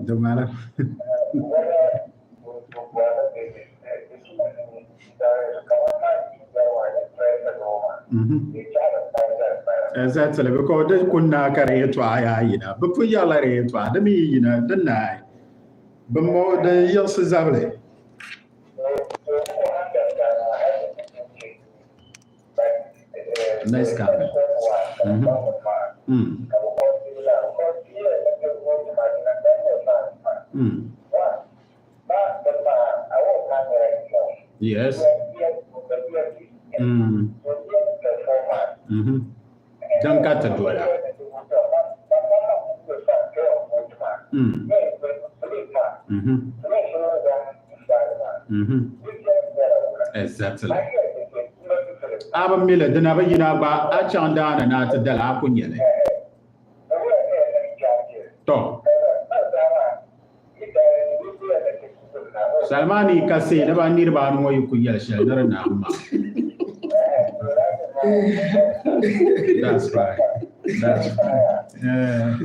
Di ŋmana. Exactly, because di ku naai ka di yɛltɔɣa yaa yina. Bɛ pun yɛrila di yɛltɔɣa, di mi yi yina, di naai. Bɛ mo di yiɣisi zabili. Nice comment. Yes. Din ka ti dola. Exactly. A bi mi li, di na bi yina gba, a chaŋ daani ni a ti dali, a ku nya li. Tɔ! Salima ni ka see ni ba niriba anu ŋɔ yi ku yɛli shɛli ni di naam maa. That's right. That's right. Yeah.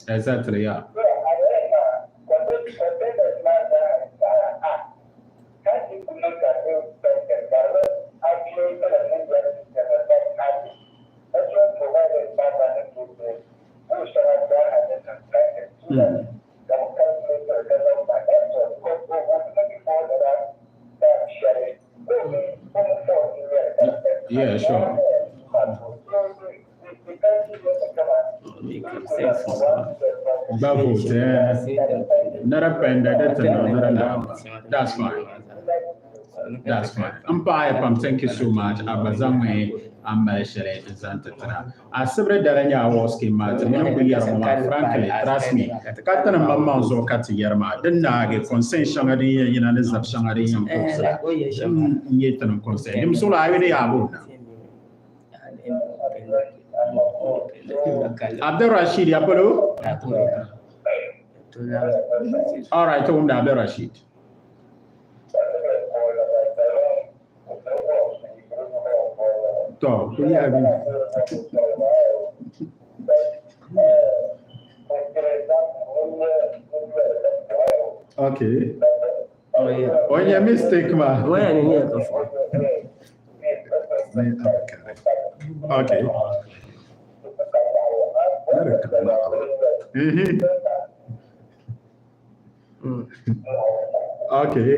Exactly, yeah. Yeah, sure. Gba vote, eh. Nara penda da ti niŋ ni di naai. That's fine. That's fine. M paɣiya pam, thank you so much. A gba zaŋmi a ni mali shɛli n zaŋ ti tira. Asibiri dali nyɛ a wɔskin maa ti mini kuli yɛri ŋɔ maa frankly trust me ka ti ni maŋmaŋ zuɣu ka ti yɛri maa din naagi concern shɛŋa din yɛn yina ni zab shɛŋa din yɛn puɣisira n nyɛ ti ni concern dim suɣili a yuli yaa bo na. Abdul Rashid ya polo? All right, to wumda Abdul Rashid. To, ku yi abi. Okay. O nyɛ mistake ma. Waya ni nyɛ ka fɔ. Okay. Okay.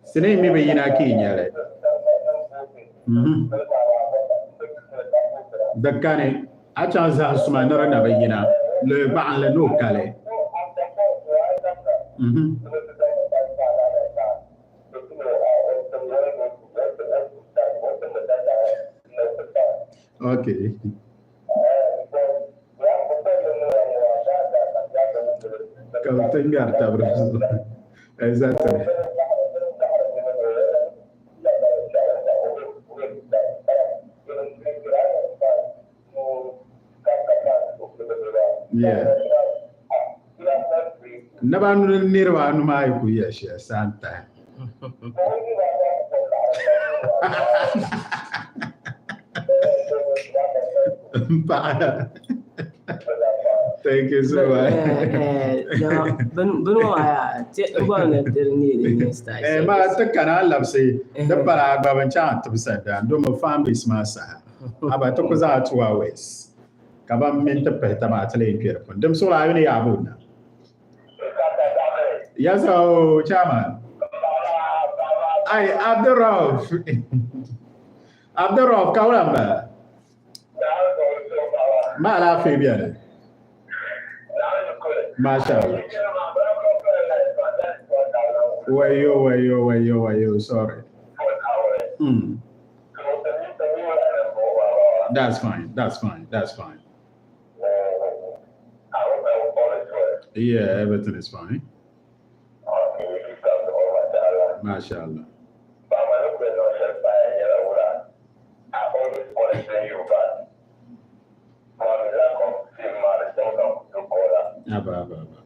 Sinii mi bi yina ka yi nyɛli. Di kani a chaŋ zahi suma ni di na bi yina luhi gbaɣinli ni o kali. Okay. Ka bi ti ŋmɛri tabiri zuɣu. Exactly. Yeah. Naba anu ni niriba anu maa yi ku yɛli shɛli saa n-tahi. M paɣa. Thank you so much. Bini ŋɔ maa yaa ti bɔri ni di neei di nyɛ style Eh, ma ti kana a labisi di pala a gba bin chaŋ tibisa daa domi fan base maa saha. Aba ti ku zaŋ a 2 hours ka ban mini ti pahi taba a ti lee kpe di puuni. Dim suɣili a yuli yaa bo na. Yes, oh, chairman. Ai, Abdurrauf. Abdurrauf, ka wula m-bala? Ma alaafee beni? Masha Allah. Wayo, wayo, wayo, wayo, sorry. That's fine, that's fine, that's fine. Yeah, everything is fine. Masha Allah. Aba, aba, aba.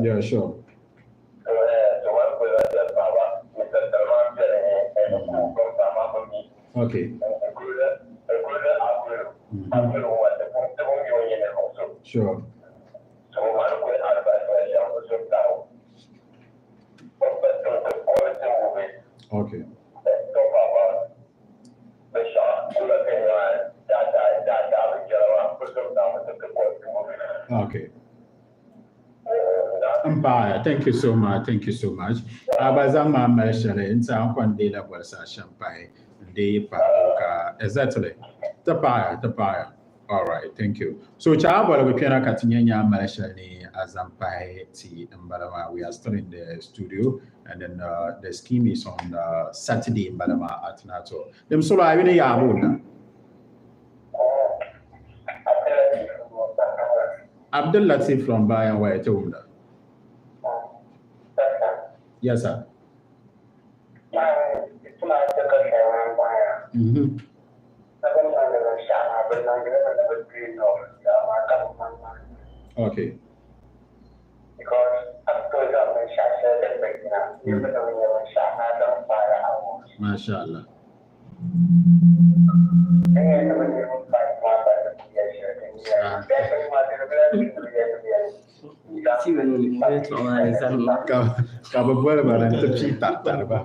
Yeah, sure. Okay. Sure. Okay. Okay. Empire, thank you so much. Thank you so much. Aba zaŋ maa mali shɛli n ti an kɔŋ deela bɔlisi a shɛm pahi n deei pahibu ka exactly ti paaya ti paaya. All right, thank you. So chaa bɔligu kpɛna ka ti nyɛ nya mali shɛli ni a zaŋ pahi ti n bala maa. We are still in the studio and then the scheme is on Saturday n bala maa at Nato. Dim solo a yuni yaabu na. Abdul Latif from Bayan Waya te wumda. Yes, sir. Okay. Masha Allah. Ka bi boli ba ni ti pii taɣitari ba.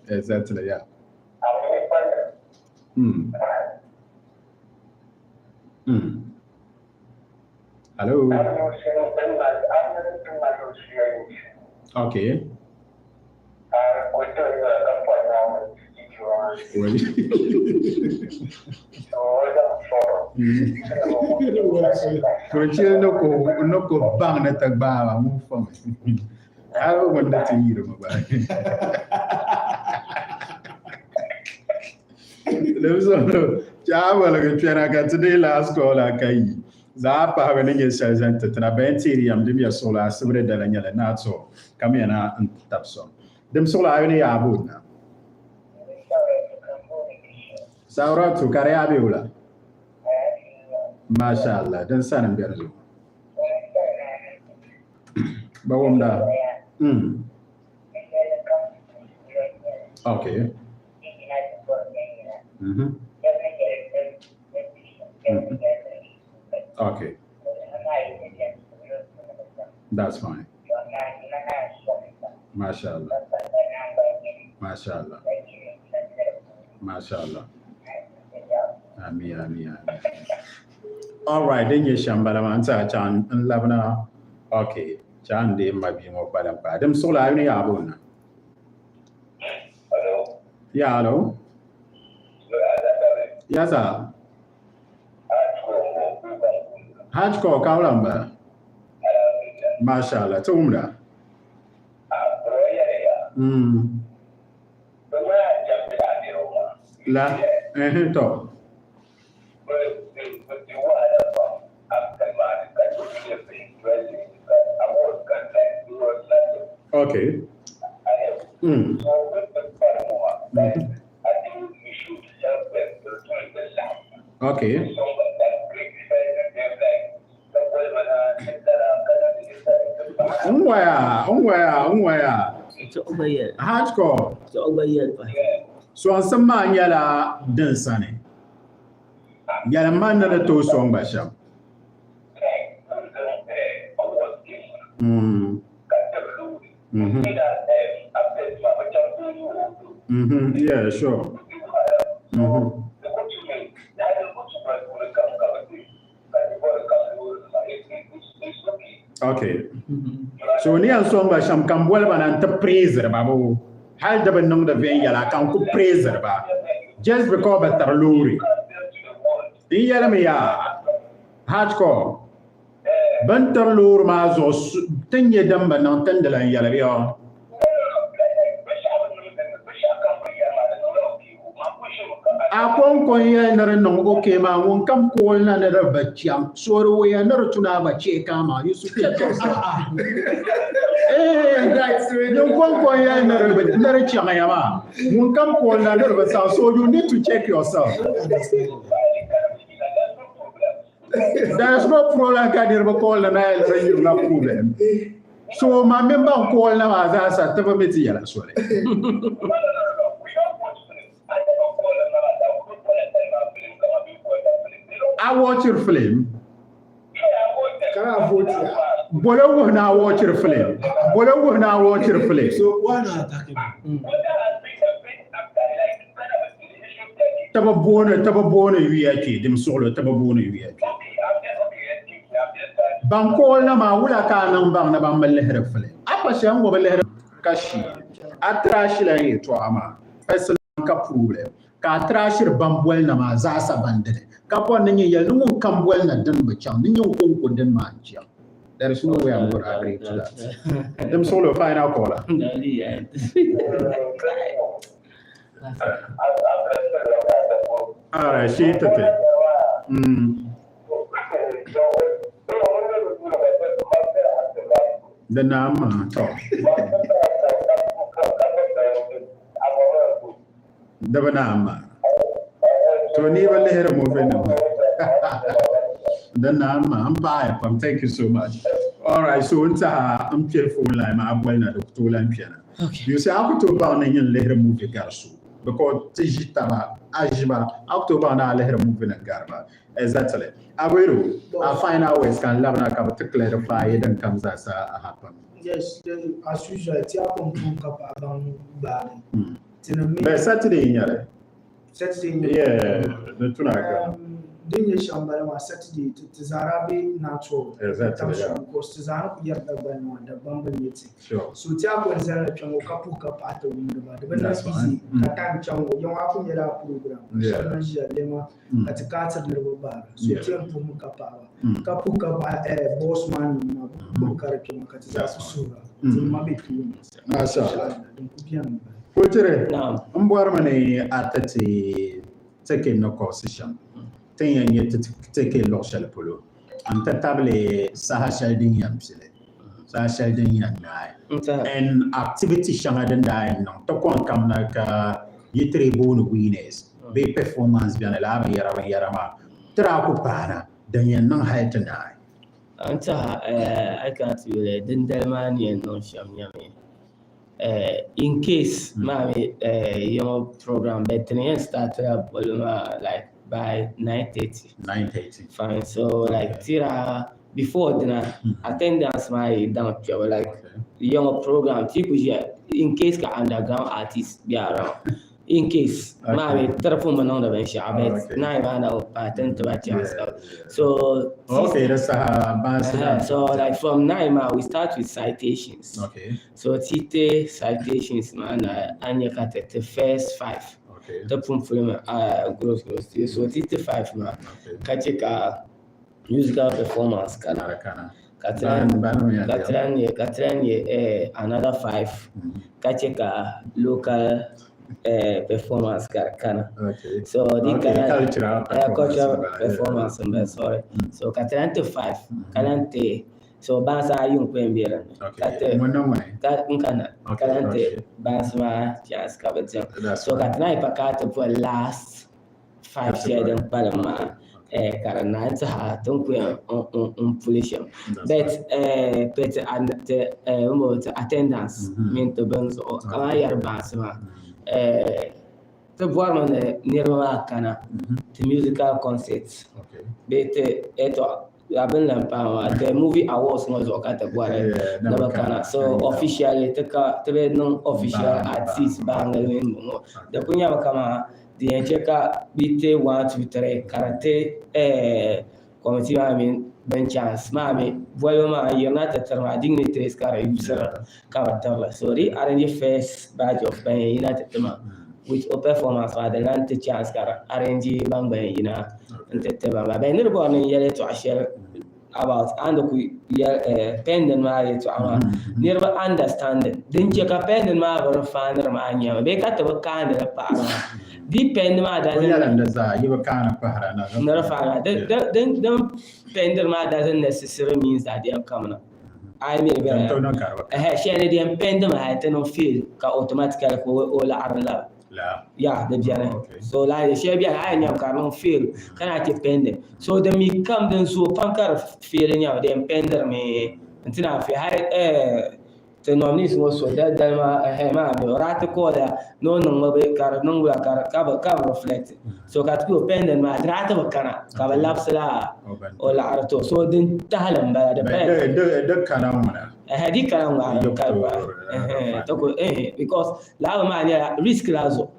Exactly, yeah. Hello. Okay. Kurichili ni ku baŋ ni ti gbaai ba ŋun fami. A bi ŋun ni ti yirimi gba. Chaa baligi kpɛna ka ti deei last call ka yi. Zaa pahibu ni nyɛ shɛli zaŋ ti tina bayan teeri yam dim ya suɣili asibiri dala nyɛla naatɔ kamiyana n tabi sɔŋ. Dim suɣili ayi ni yaa bo na. Sauratu ka di yaa be wula? Masha Allah, din sani m-beni zuɣu. Ba wumda. Okay. Okay. That's fine. Masha Allah. Masha Allah. Masha Allah. Ami, ami, ami. All right, din nyɛ shɛm bala maa n tiɛha chaŋ n labina. Okay, chaŋ n deei m ma bia ŋɔ kpalim paai. Dim suɣili a yuni yaa bo na. Ya hello. Ya sa. Hajj ko ka wula m-bala? Masha Allah, ti wumda. La, eh to. Okay. Okay. N waya, n waya. Hardcore. Sɔŋsim maa nyɛla din sani. Yɛlim ma ni di tooi sɔŋ ba shɛm. Yeah, sure. Okay. So ni yɛn sɔŋ ba shɛm ka n boli ba na n ti praisiri ba bo hali di bi niŋdi viɛnyɛla ka n ku praisiri ba just because bi tiri loori. N yɛlimi yaa hardcore bin tiri loori maa zuɣu ti nyɛ din bi niŋ ti ni di lan yɛli bɛ A kɔŋko n-yɛli ni di niŋ ok maa, ŋun kam call na ni di bi chaŋ, so di wuhiya ni di tu ni a gba check a maŋa. You should check yourself. Eh, din kɔŋko n-yɛli ni di chaŋ ya maa, ŋun kam call na ni di bi chaŋ, so you need to check yourself. There is no problem ka niriba call na na yɛli ni di yirina problem. So ma mini ban call na maa zaa sa ti bi mi ti yɛla soli. A watchiri film? Kana vote ya. Bolo wuhi ni a watchiri film. Bolo wuhi ni a watchiri film. So why not attacking me? Ti bi booni ti bi booni yuya kpe dim suɣulo ti bi booni yuya kpe. Ban call na maa wula ka a niŋ baŋ ni ban bi lihiri film? A pa shɛli ŋɔ bi lihiri ka shee a trashila n yɛtɔɣa maa personal ka problem ka a trashiri ban boli na maa zaasa ban dini ka bɔri ni nyin yɛli ni ŋun kam boli na dini bi chaŋ ni nyin kɔŋko dini maa n chaŋ. There is no way I'm going to agree to that. Dim suɣulo final caller. All right, shee tete. Di naam maa, tɔ. Di bi naam maa. To ni bi lihiri movie nim. Di naam maa, n paɣiya pam. Thank you so much. All right, so n tiɛha n kpɛri phone line maa a boli na di ku tooi lan kpɛna. You see, a ku tooi baŋ ni nyin lihiri movie gari so because ti ʒi taba, a ʒi ba, a ku tooi baŋ ni a lihiri movie nim gari ba. Exactly. Aguero, a final words ka n labina ka bɛ ti clarify din kam zaa sa happen. Yes, as usual, ti a kom pun ka paɣa baŋ gbaagi. Tinim mi. Bɛ Saturday n-nyɛ li. Saturday n-nyɛ li. Yeah, di tuna ka. Din nyɛ shɛm bala maa, Saturday ti zaa daa be natural. Exactly, yeah. Because ti zaa ni ku yɛri Dagbaŋ maa, Dagbaŋ bi nyɛ ti. Sure. So ti a kuli zalila kpɛŋ ŋɔ ka puhi ka paɣa ti wumdi ba. Di bi niŋ That's easy fine. ka time chaŋ ŋɔ, yaŋɔ a ku nyɛla a program ka Yeah. shɛba lan ʒiya lema ka ti kaatiri niriba baara. So ti yɛn puhimi ka paɣa ba. Ka puhi ka paɣa eh, boss man nim maa gbubi ka di kpɛma ka ti zaa That's ku fine. suhira. Ti nima be tooni. Masha Allah. Inshallah, din ku beni m-bala. Kultiri, Naam. m bɔrimi ni a ti ti ti ni kɔɣisi shɛm ti ni yɛn nyɛ ti ti luɣ shɛli polo n-ti tabili saha shɛli din yɛn pili, saha shɛli din yɛn naai, and activity shɛŋa din daa yɛn niŋ ti kɔŋ kamina ka yi ti dii booni winners bee performance beni lala binyɛra binyɛra maa ti daa ku paana din yɛn niŋ hali ti naai. N tɛha a yi kana ti yuli dindali maa ni yɛn niŋ shɛm nyɛmi in case maa mi yiŋɔ program but ti ni yɛn start la boli maa like by 9:30. 9:30. Fine. So like tira before dina attendance maa yi daŋ kpɛbu like yiŋɔ program ti ku ʒiya in case ka underground artist be around. In case maa mi tiri pun bi niŋdi binshaɣu but nine maa na bi paai ti ni ti ba chance. So Okay, di saha baansi daa. So like from 9 maa we start with citations. Okay. So ti ti citations maa na a nya ka ti ti first 5. Okay. Ti pun puli mi gross gross ti so ti ti 5 maa Okay. ka che ka musical performance kana. Ka di kana. Ka ti Ban lan ban mi ka ti lan nyɛ ka ti lan nyɛ another 5 ka che ka local performance ka di kana. Okay. So di Okay, kana cultural performance cultural m-bala, yeah. performance m-bala, sorry. So ka ti lan ti 5 ka lan ti so baansi ayi n-ku yɛn be din ni. Okay. Ka ti Ŋuni ni ŋuni? ka n kana Okay, ka lan ti okay. baansi maa chance ka bɛ diɛm. That's So ka fine. ti naan yi pa ka ti boli last 5 shɛli din kpalim maa ka di naai tiha ti ni ku yɛn n puli shɛm. That's But fine. but ti ti attendance mini ti bini zuɣu kamani yɛri baansi maa ti bɔrimi ni niriba maa kana ti musical concert Okay. bee ti Abin lan pahi maa the movie awards ŋɔ zuɣu ka ti bɔri ni bi kana. So officially ti ka ti bi niŋ official artist baŋli mini bɔŋɔ. Di kuli nyɛmi kaman di yɛn che ka bɛ ti 1 2 3 ka di ti committee maa mini bin chance maa mi bolibu maa n yirina ti tiri maa dignitaries ka di yusiri ka bi tirili. So di arrange first batch of ban yɛn yina ti ti ma with o performance maa di lan ti chance ka di arrange ban gba yɛn yina n ti ti ba maa. Bɛ ni di bɔri ni n yɛli yɛltɔɣa shɛli about a ni ku yɛli pending maa yɛltɔɣa maa niriba understanding din che ka pending maa bi refiniri maa nyɛmi bee ka ti bi kaandi li pahiri maa di pendi maa doesn't yɛli di zaa yi bi kaani pahira na ni refine din pending maa doesn't necessarily means that di yɛn kamina. A mi bɛ ɛhɛ shɛli di yɛn pendi mi hali ti niŋ fail ka automatically ka o laɣiri la ya di biɛni so la shɛli biɛni a yɛn nyɛmi ka di niŋ fail ka naan ti pendi so din mi kam din zooi pam ka di fail nyɛmi di yɛn pendiri mi n ti naan fail hali ti nominees ŋɔ so dali maa ɛhɛ maa mi o daa ti call ya ni o niŋmi bɛ ka di niŋ wula ka di ka bi ka bi reflect so ka ti kuli pending maa di daa ti bi kana ka bi labisi la o laɣiri to so din tahali n bala di paya di kana ŋuna ɛhɛ di kana ŋuna di ka ba ɛhɛ to ko ɛhɛ because laa maa nyɛla risk la zuɣu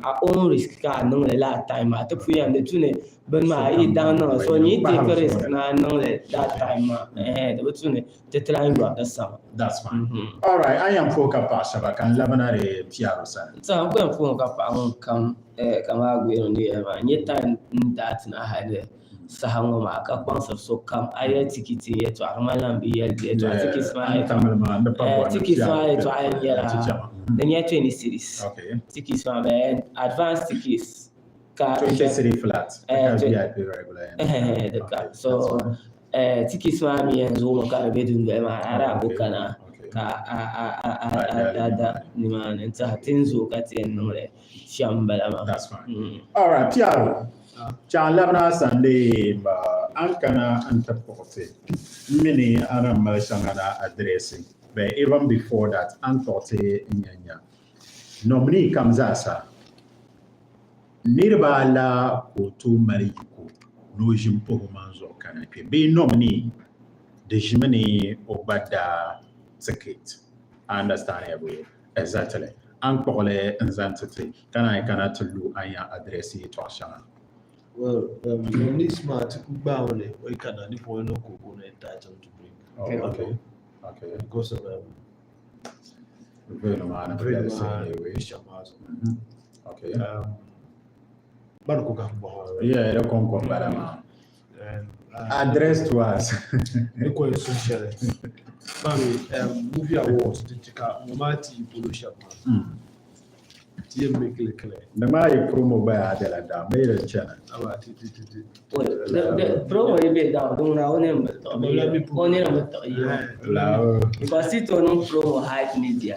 a own risk ka a niŋli laa time maa ti puya di tu ni bini maa yi daŋ niŋli so ni yi take risk na a niŋli that time maa ɛhɛ di bi tu ni ti ti lahi yɔri di sama. That's fine. All right, a yɛn puhi ka paɣa shɛba ka n labina di piɛri sani. N ku yɛn puhimi ka paɣa ŋun kam kamani Aguero ni yɛli maa, n-nyɛ time n daa ti na hali ni saha ŋɔ maa ka kpaŋsiri sokam. A yɛli tikiti yɛltɔɣa di ŋmanila m bi yɛli di yɛltɔɣa. Tikiti maa yɛltɔɣa tikiti maa yɛltɔɣa yɛn nyɛla di nyɛla 20 cedis. Tikiti maa bɛ advance tickets ka 20 cedi flat ka VIP regular. Di ka so Tickets maa mi yɛn zoomi ka di be dundoli maa ni a daa ku kana ka a da nimaani n-tɛha ti ni zooi ka ti yɛn niŋ li shɛm m-bala maa. That's fine. All right, Piaro, chaŋ labina a sani dee m ba a ni kana n-ti kpuɣi ti m mi ni a ni mali shɛŋa na addressing but even before that a ni kpuɣi ti n-nya nya nominee kam zaasa. Niriba ala ka o tooi mali yiko ni o ʒini pahi o maŋ zuɣu kana kpe bee nominee di ʒimi ni o gba da ticket. I understand ya bee? Exactly. A ni kpuɣi li n-zaŋ ti ti ka naan yi kana ti lu a ni yɛn address yɛltɔɣa shɛŋa. Well, nominees maa ti ku gbaami li o yi kana ni pɔi ni ka o ku entitled to bring. Oh, okay. Okay. Because of Velo maa ni Velo maa ni shɛm maa zuɣu. Okay. Bani ku gahi bɔhiri. Yeah, di kɔŋko m-bala maa. Address to us. Ni ko yɛn suhi shɛli. Mami, movie awards din chɛ ka ŋɔ maa ti yi polo shɛm maa. Ti yɛn make li clear. Di maa yi promo gba yaa bela down bee di chana? Aba ti ti ti ti. Promo yi be down di ŋuna o nini bi tiɣi o nini bi tiɣi yi because ti tooi niŋ promo hype media.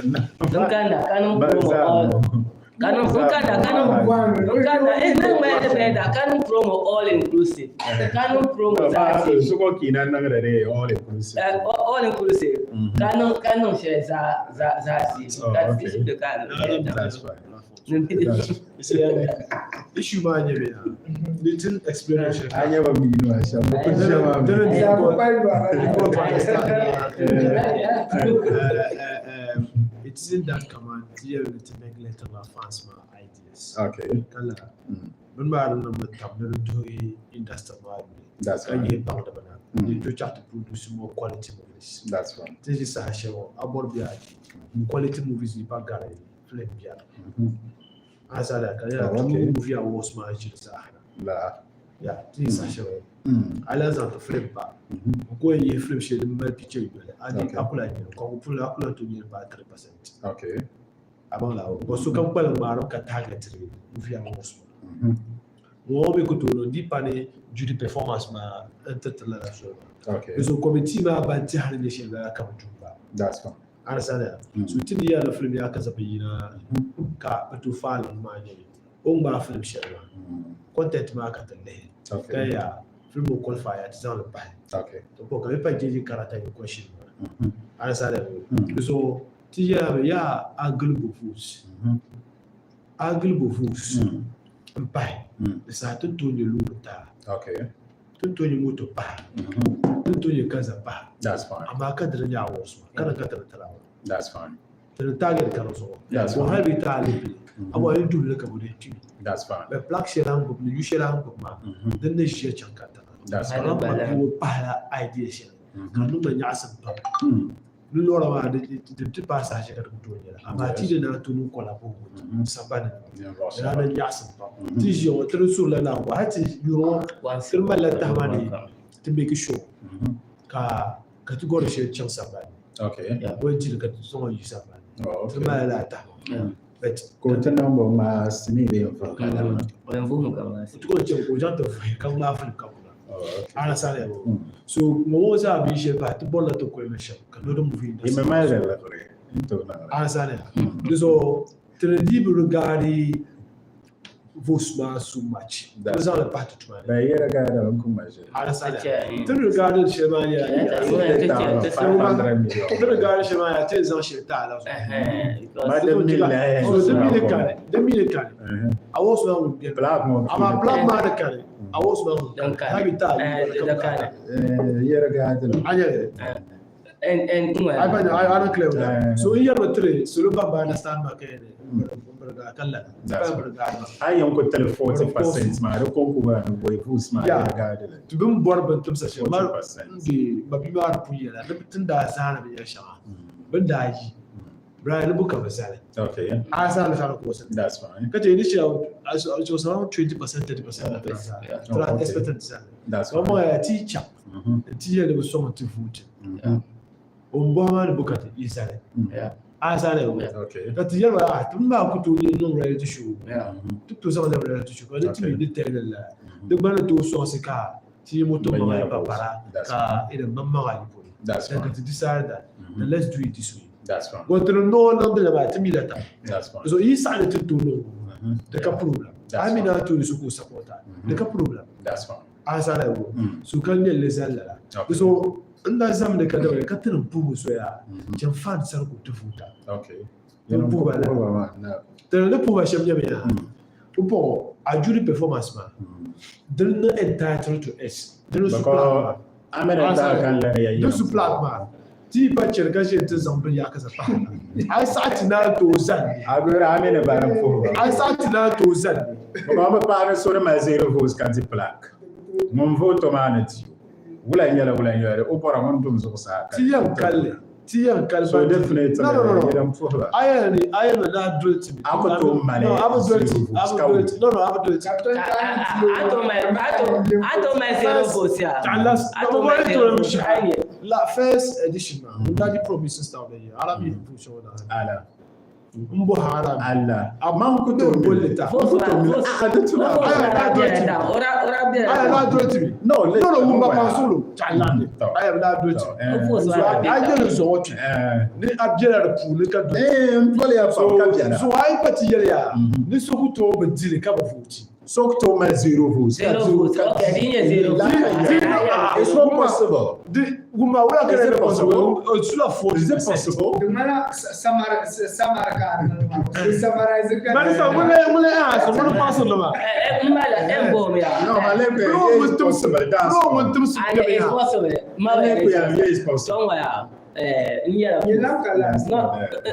N kanna ka niŋ promo all ka niŋ n kanna ka niŋ n kanna eh niŋ ma yɛli bɛda ka niŋ promo all inclusive ka niŋ promo zaa ti Zuɣu kiina niŋdi di all inclusive. All inclusive ka niŋ ka niŋ shɛli zaa zaa zaa ti Oh, ka okay. ti ka That's fine. Issue maa nyɛ bɛ ya. Ni tin explanation. A nyɛ ba mi ni maa shɛm. Bɛ kuli shɛm maa mi. Very difficult, difficult to understand. It isn't that command ti yɛli ni ti neglect la fans maa ideas. Okay. Kala bini maa di niŋ mi tam ni di duhi industry maa yuli. That's Ka right. yihi baŋdiba na. Ni tooi chaɣ ti produce more quality movies. That's right. Ti ʒi saha shɛli ŋɔ a bɔri bɛ a quality movies yi pa gari film biɛri. Asala ka nyɛla Oh, okay. movie awards maa ʒiri zaa La. Ya ti yi saha shɛli a lahi zaŋ ti film pa n ko yɛn yihi film shɛli din mali picture yoli a di a ku lahi nyɛli ka ŋun puli a ku lahi tooi nyɛli baai 3%. A baŋ la because sokam kpalim ŋmaarimi ka target movie awards maa. Ŋɔ ŋɔ mi ku tooi niŋ di pa ni jury performance maa n tiriti lala soli maa. So committee maa ban tɛhiri nyɛ shɛli lala ka bi du ba. That's fine. Understand ya? So ti ni yɛli ni film yaa ka zabi yina ka bi tooi faali maa nyɛ o ni gbaai film shɛli maa content maa ka ti lihi ka ya film ŋɔ qualify ya ti zaŋ li pahi. To ka mi pa judging character nyɛ question maa. Understand ya? So ti yɛlimi yaa a gili bo votes. A gili bo votes n pahi di saha ti ni tooi nyɛ loori taa. Ti to nyɛ moto pahi. Ti to nyɛ kaza pahi. That's fine. Amaa ka dini nyɛ awards maa. Ka di ka tiri tira. That's fine. Tiri target ka di zuɣu. That's Bo fine. hali bi taali bili. Amaa yi duhili ka bi di tui. That's fine. Bɛ plaque shɛli a ni gbubi ni yu shɛli a ni gbubi maa din ni ʒiya chaŋ ka tiŋa. That's Hali fine. Amaa bala. bi ŋɔ pahila idea shɛli ka di niŋ ma nyaɣisim pam. Ni lɔra maa di di ti paai saha shɛli ka di ku tooi nyɛla. Amaa ti di naan tooi niŋ collabo with sambani Yeah, nima. Ross. Di daa niŋ nyaɣisim pam. Ti ʒiya ŋɔ ti di surila laaŋɔ hali ti yuri ŋɔ ti di malila tahima ni ti make sure ka category shɛli chaŋ sambani. Okay. Bɔ jili ka ti zaŋ o yi sambani. Oh, Ti okay. malila laa tahima. But Ka o ti niŋ bo maa sinii bee n-vuhi ka lala maa? O yɛn vuhimi ka maa ti ko chaŋ ka o chaŋ ti vuhi ka ŋmaai film ka kuna. Oh, okay. Ana sani ya bɔ. So ŋɔ ŋɔ zaa bin shɛli pahi ti bɔrila ti koli ni shɛm ka no di movie Yi industry. mi mali li liɣiri n-tooi niŋ li. Ana sani ya. Di zuɣu ti ni dii bi regard votes maa so much. Ti bi zaŋ li pahi ti tuma ni. Ba yɛra ka di bi ku ma ʒiri. Ana sani ya. Chɛ. Ti regard shɛli maa nyɛla $500 million. ti regard shɛli maa nyɛla ti ni zaŋ shɛli taai la zuɣu. Ma di mi lahi. So di mi ni kani, di mi ni kani. Awards maa ŋun beni. Plaque ŋɔ Amaa plaque maa di kani, awards maa ŋun Din kani. kani. Ha bi taai Eh, di kani. Yɛra ka di A nyɛli. En I find I don't clear with Yeah. that. So in year three, so look back understand my kind That's A yɛn ku tili 40% maa di kɔŋko maa ni bɔi votes maa Yeah. yɛra ka di li. To be born but tum sashe ma 40%. ndi ma bi ma pu yela ni tin da zana bi yɛl shɛŋa bin daa yi Brian ni bu ka bi zali Okay, a sa la sa ko sa that's fine. ka ce ni shi I was around 20% 30% Yeah. tra Oh, okay. expected zali That's so fine. ma ya teacher ti yɛli bi sɔŋ ti vote o bɔhi maa ni bu ka ti yi zali a sa la Okay. ka ti yɛli ba ah ti maa ku tooi niŋ reality show ti tooi zaŋ niŋ reality show ka di ti mi di tɛli la di gba ni tooi sɔŋsi ka ti yi moto maŋa yi papara ka ida maŋmaŋa yi polo That's then ka fine. ti decide that then let's do it this way That's fine. Go ti noo niŋdi la maa ti mi la ta That's fine. so yi saɣi ni ti tooi niŋ di ka problem That's a mi na tooi so ka o support a di ka problem That's fine. a sa la wo so ka nyɛ li zali lala Okay. so n daa zamdi ka dabali ka ti ni puhi soya chɛn fan sani ka o ti vuuta Okay. Din puhi ba la. Tini ni puhi ba shɛm nyɛmi yaa pumpɔŋɔ a jury performance maa dini ni entitled to us dini su plaque maa Because Amina daa kan lari ya dini su plaque maa ti yi pa chɛri ka ʒe ti zaŋ bin yaɣa ka za pahi a yi saɣi ti naan tooi zani Agora Amina ba ni puhi ba. a yi saɣi ti naan tooi zani Because bi paɣa ni so di mali zero votes ka di plaque. Ŋun vote maa ni ti o. Wula n-nyɛla wula n-nyɛla o bɔra ŋun dum zuɣusaa ka ti yɛn kalli ti yɛn kalli So definitely no no no no yɛn puhi ba. a yɛn ni a yɛn ni naa doli ti mi A ku tooi mali no a bi doli ti zero a votes bi ka doli ti no no a bi doli ti Ato mai zero votes ya. Ato Ato mai zero votes. La first edition ma n daa di promises ta o ye ala mi push o na Ala. n bo ha ala Ala. A Man ku tooi bolli ta. Votes Ku tooi ma- votes- A di tuna. Votes Ayi, ma a biɛla doli ti. ta. Ora ora biɛla ala ta. naa doli ti mi No, no no wumba waya. pansolo chalande Tɔ. ayi naa doli ti mi Eh, Votes so ma a biɛla ta. yɛli zuɣu ti eh, ni a biɛla di puuni ka doli eh, n doli ya pam ka biɛla. so a yi pa ti yɛli yaa ni so ku tooi bi dili ka bi vooti So ku tooi mali zero votes. Zero votes. Okay, din nyɛ zero votes. It's not possible. di wumba wula Is kɛra it ne possible? possible sula fo Is it possible? Dumana samar samar ka summarize ka. bari sa wala wala a so wala pansolo ma Eh, eh, mala, eh, bom ya. No, ma le no it's mun tum possible. That's no mun tum su Anya, it's possible. Mala, Le ku ya it's possible. Tɔn waya. Eh, n yɛrɛ. Yelam kala. No,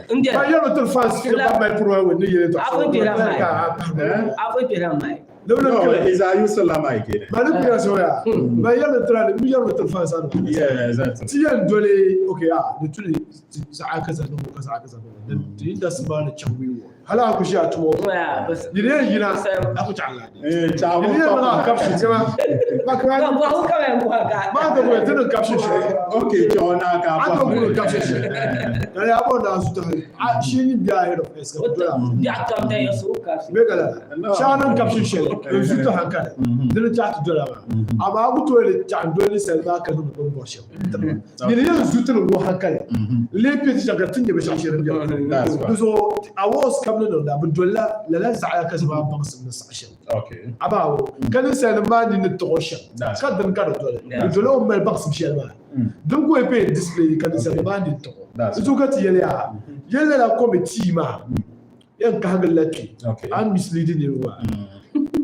n Ba yɛrɛ. yɛrɛ to fans fi ba mai pro we ni yɛrɛ to A fɔ jela mai. Eh? A fɔ jela mai. Ne bɛ No, kele is are you still am I kidding? ba ne kira so ya ba yɛrɛ to la mi yɛrɛ to fans anu Yeah, exactly. ti yɛn dole okay ah ne tuli za aka za no ka za aka za no ti inda su ba ne chawi wo hala ku shi a tumo Waya, bas. ni ne yina aku ta Allah Eh, ciao. ni ne ma caption kama ma No, ka bo ko kama bo ka. ma ka ko tun caption shi Okay, John, I an ko ko caption shi na ya bo na su ta a shi ni biya head of S ka dole Ya kam da yasu ka. me kala shanan caption shi su ta hankali dole ta ta dole ma amma abu to le ta dole sai ba ka nuna don borshe ni ne yanzu tun ruwa hankali le pe ti ka tun da shi shirin That's biya right. so awards kam nan da bu dole la la za ka zama banks na sashen Okay. abawo kanin sai ma ni ni to shi That's ka dan ka da dole Yeah. dole on mai banks shi ma don ko pe display kanin sai ma ni to That's so ka ti yele ya yele la committee ma yan ka hangal lati Okay. an misleading ne ruwa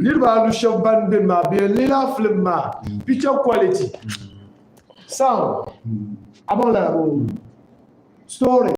Niriba anu shɛba ban beni maa bɛ yɛn leela film maa picture quality, sound, a baŋ lala boo? Story.